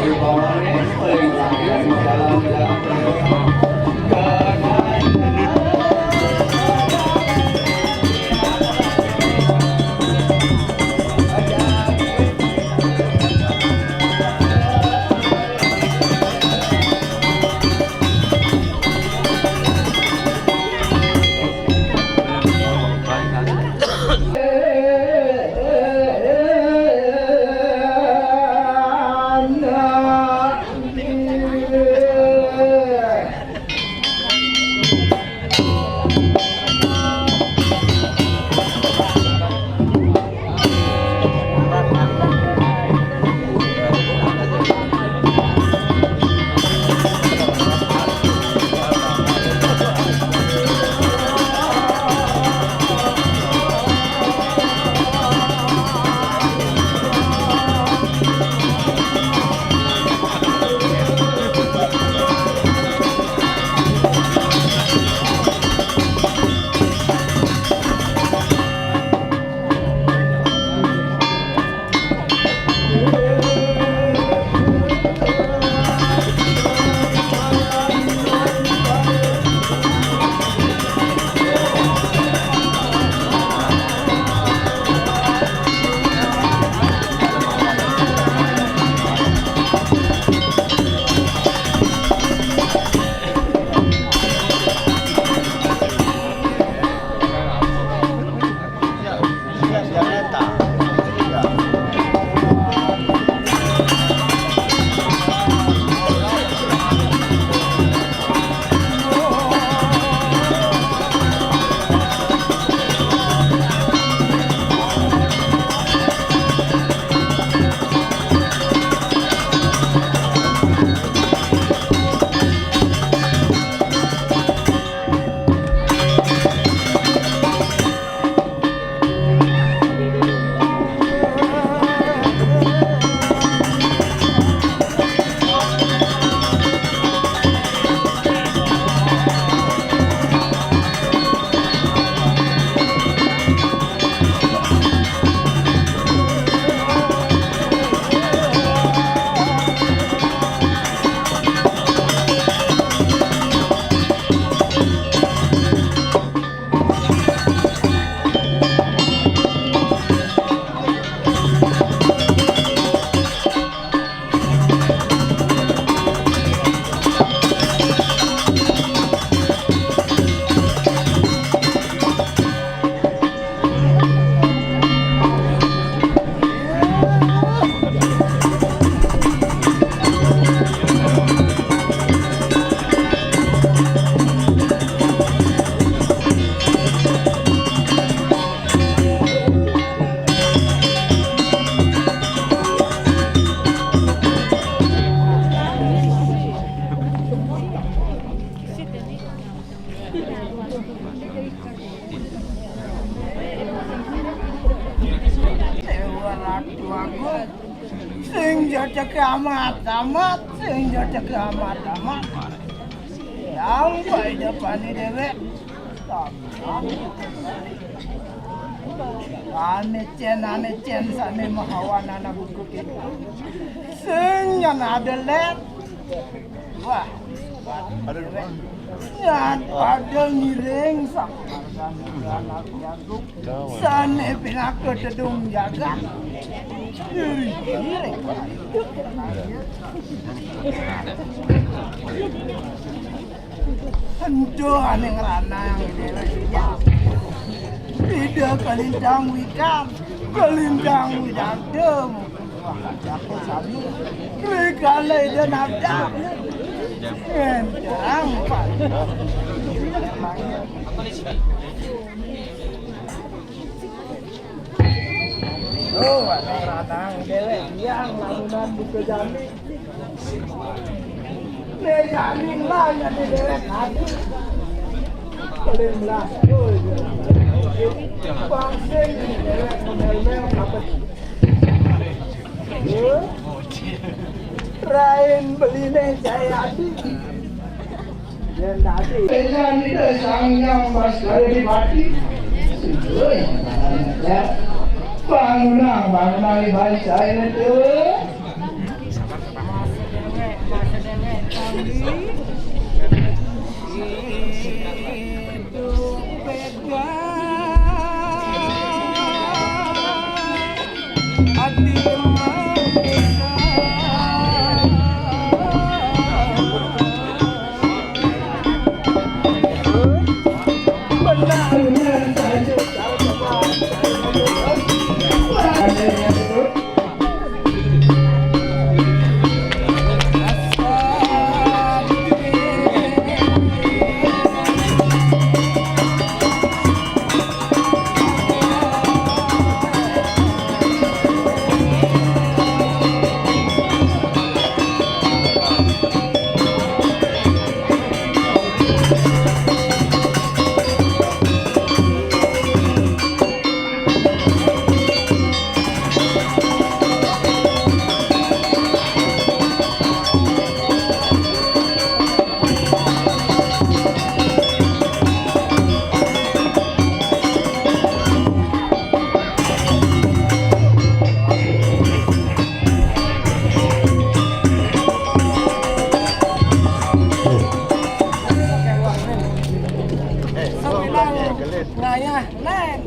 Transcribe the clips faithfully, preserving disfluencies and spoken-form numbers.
Déwa Ratu Agung, sing jejegé amat-amat, sing jejegé amat-amat. Yang paida pani déwék. Ané cén, ané cén sané mahawan ana buku kita. Sing nyana ada lén. Wah. Nyat pada ngiring sané pinaka tedung jagat. Diri-diri. Ento ané ngranang déwék. Ida kalintang wikar, kalintang widakta. Aku sami. Rikala ida nabdab. Ngentang. Oh, ané ngranang déwék. Yang lamunan buka jami. Né jani lah, jani déwék adi. Paling melas, oi. Bang sing déwék modél-modél apa? Rain beliné Jayadi. Yén adi. Pesan Ida Sang Hyang Baskara Dipati. Oi. Bangunang, bangunang di balik saya tu.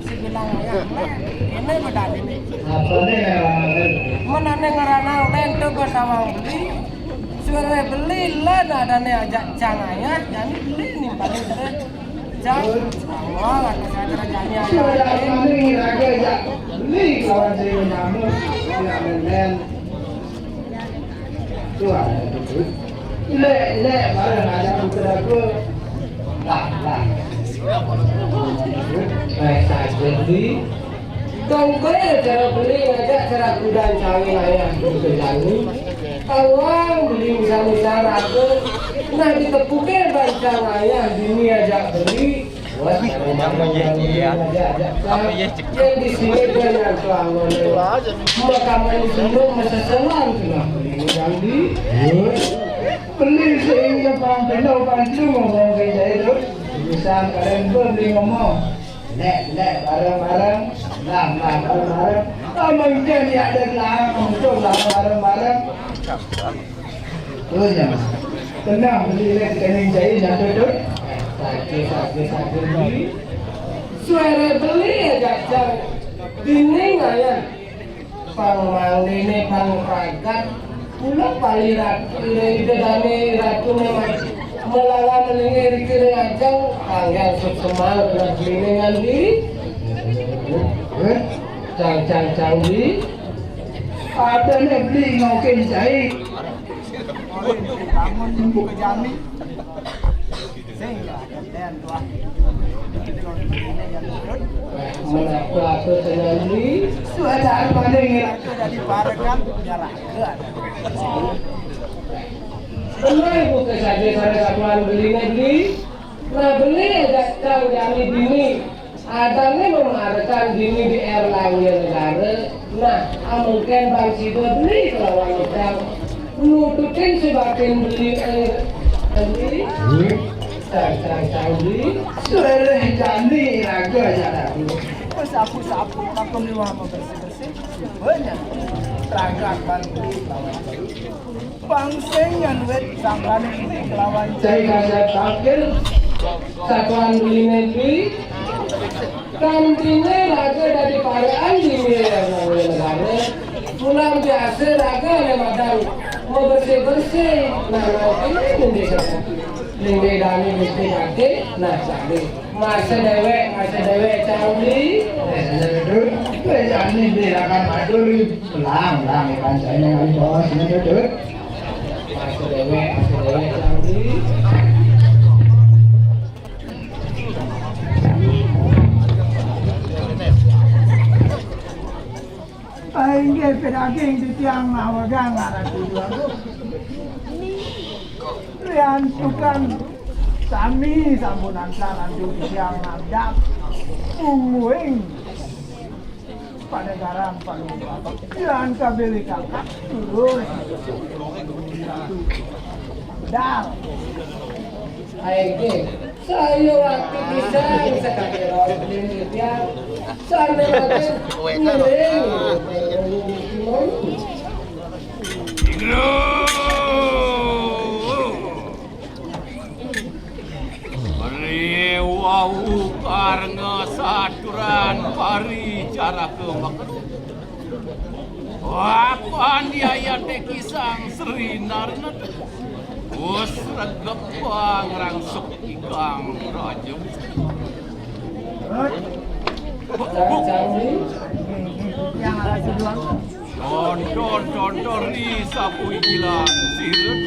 Sibilang ayah, kéné bedani. Apa nih, ya? Menané ngeranang dén to ba tawang beli. Suara beli lah, adané ajak cang ayah, jani beli nih paling terus. Cang, wah, kata saya terus jani ayah. Suara beli lagi ajak beli kawan saya nyamuk, tidak menden. Tuh, ada tuh. Lek, lek, bareng ada putra gua. Lah, lah. Baik saja, Beli. Dong, gue cara beli ngajak cara kudan cawé ayah gitu jani. Tawang beli misal-misal raga. Nah, ditepuke bancang ayah dini ajak beli. Wah, namanya iya. Apa iya, cek? Yang di sini banyak tuh, makanan di sini meseselan tuh, nah, beli yang di beli sehingga bang kenal bang cuma ngomong kayak itu. Bisa kalian beli ngomong. Lek, lek, bareng-bareng. Lah, lah, bareng-bareng. Oh, mungkin ya ada lah, untuk lah, bareng-bareng. Terus ya, Mas. Tenang, beli lek kening jahit yang duduk. Sakit, sakit, sakit, beli. Suara beli ya, Cak, Cak. Dinding aja. Pang mangdene, pang ragat. Kula pali ratu, ida dane ratu memang melala melingi rikire ajeng, panggang suksemal kena gilingan di. Eh, cang, cang, cang di. Ada nek beli ngokin jahit. Bangun buka jami. Sing, ya, gantian, tuah. Mengaku-aku sendiri. Sudah paling ngira. Jadi parekan, ya, lah. Benar, bukan saja salah satuan beli negeri. Nah, beli aja kau jami dini. Adane memarekan dini di Erlangga Negara. Nah, amengken Bang Sida beli kelawan Ujang. Nututin sebatin beli, eh, beli. Cang, cang, cang, beli. Sudah jani raga aja dah. Sapu-sapu, aku ni wah bersih-bersih. Banyak. Raga Bang. Bang sing ngan wit sangkane kelawan. Saya kasih takdir satuan beli negeri. Kantine raga dadi parekan dini negara. Pulang biasa raga le madang mau bersih-bersih. Nah, nanti ini ning bedane mesti mati. Nah, jadi masa dewek, masa dewek cang beli. Masa dewek dulu. Wis jani beli rakan matur. Pelang, pelang, ikan saya yang bos, ini duduk. Masa dewek, masa dewek cang beli. Inggih, piraging titiang mawegang ngaran tujuan. Riantukan sami sampun antar antuk titiang ngadap ungguing panegaran Palungguh. Yan kabeli kakak turun. Dar. Ayo, saya waktu pisang sekali ros dia. Sana lagi. Ngiring. Mrene wau kareng saturan paricaraka makruh. Wapan diayate kisang Sri Narnata. Wus regep pangrangsuk ikang raja. Yang ada dua. Tonton, tonton, ri sapu ikilan sirut.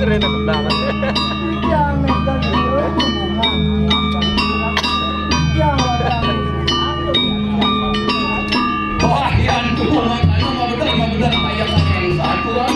Wah, yan dukungan, ano, mabedar, mabedar, kaya kaya yang satu, ah.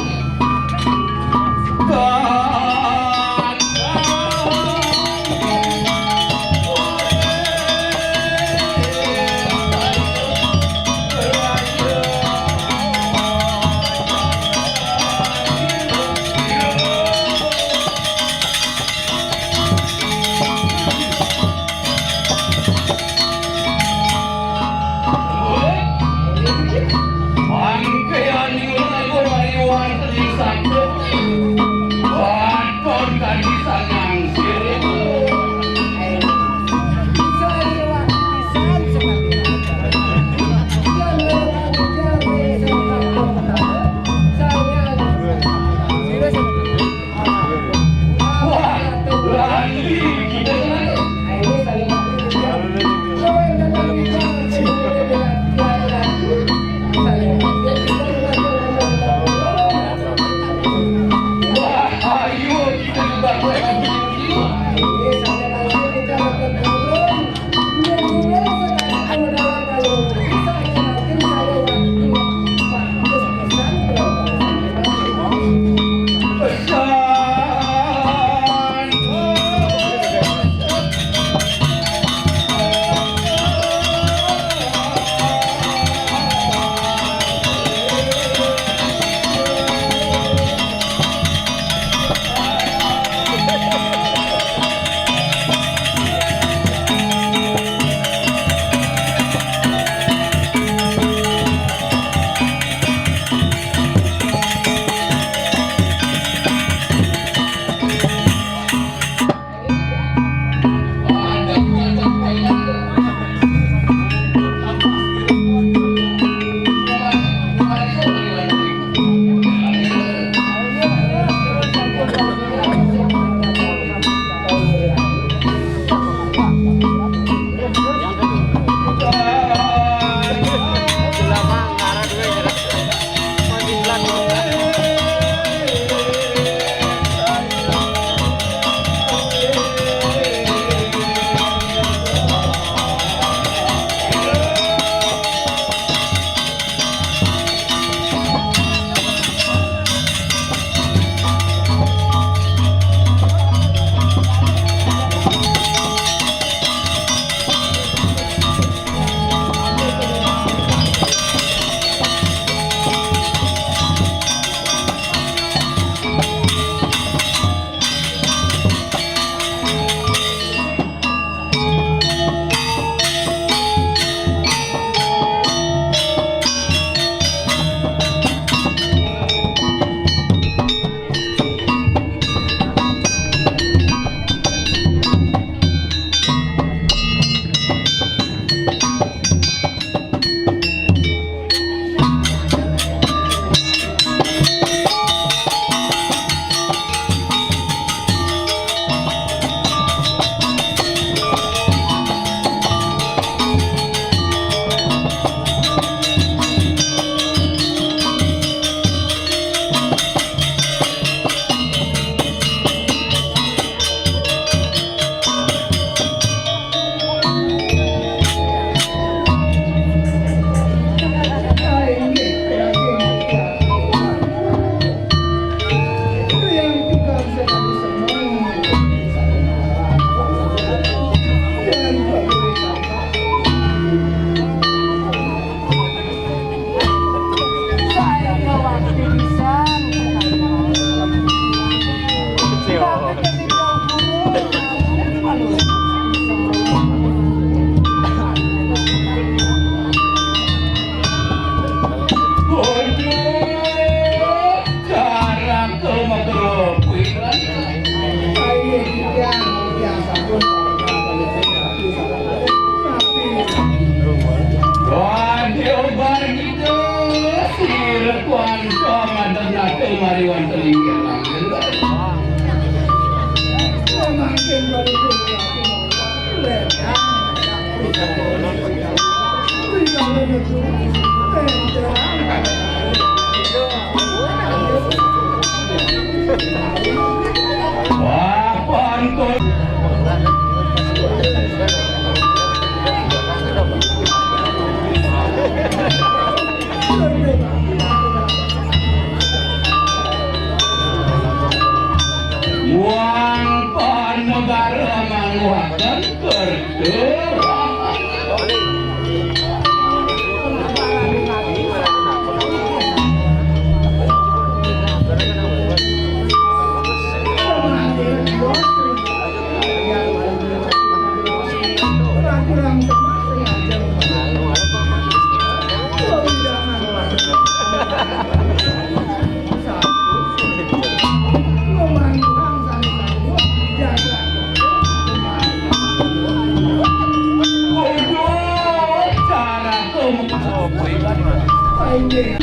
Wakan kerja.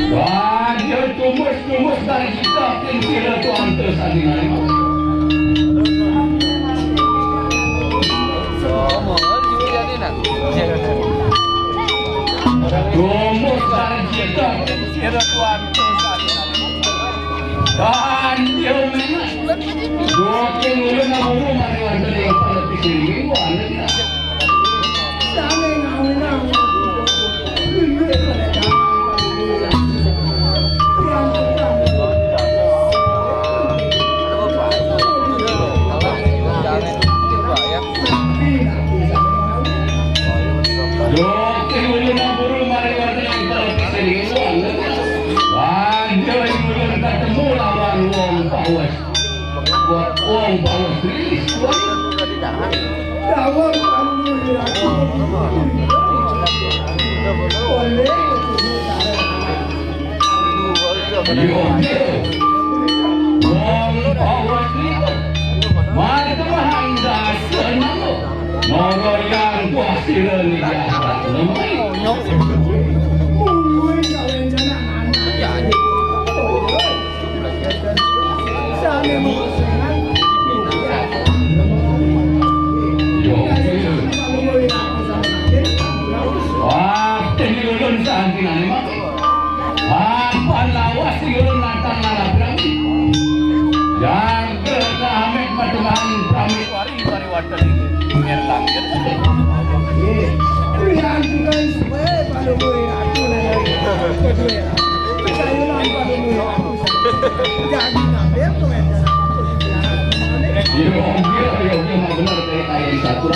Wah, dia tumbus-tumbus dari kita, kincir tuan tu sandingan. Tumbus dari kita, kincir tuan tu sandingan. Dan dia minat. Dua puluh ulun naburu mari wonten ing pala pikiring, wah, anu tidak. Dua puluh ulun naburu mari wonten ing pala pikiring, wah, anu tidak. Wah, dia ulun ketemu lawan wong Pawes. Wong Pawes rilis, wah. Dawuh kamu ya. Boleh. Yo, yo. Wong Pawes rilis. Mari kemahang dasen. Noro yang kuasira ni jahat. Mungguin kawenjanan anak. Wah, ini ulun sampinane, Mak. Apa lawas ulun nantang ngarap-rapi. Jaga kamet patembahan pramit wari, wari waten. Erlang, ya. Priyan juga suwe, kalau mau aku, nah, kedua. Kayunan, kalau mau aku. Jadi, ngambil tuh, ya. Iya, iya, iya, iya, benar, kayak, kayak satu.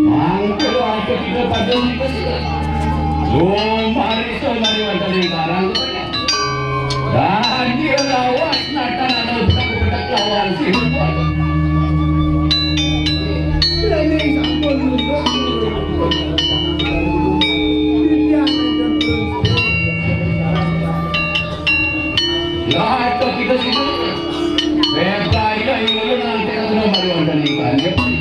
Mangke apa kita pada Oh, mari, so, mari, wonten ing karang. Dan dia lawas, natan ana utak-utak lawan si Rupal. Ini sampun lurus. Lah, itu kita sih. Bebas, ya, ini nanti aku mau baru ada nih, Pak.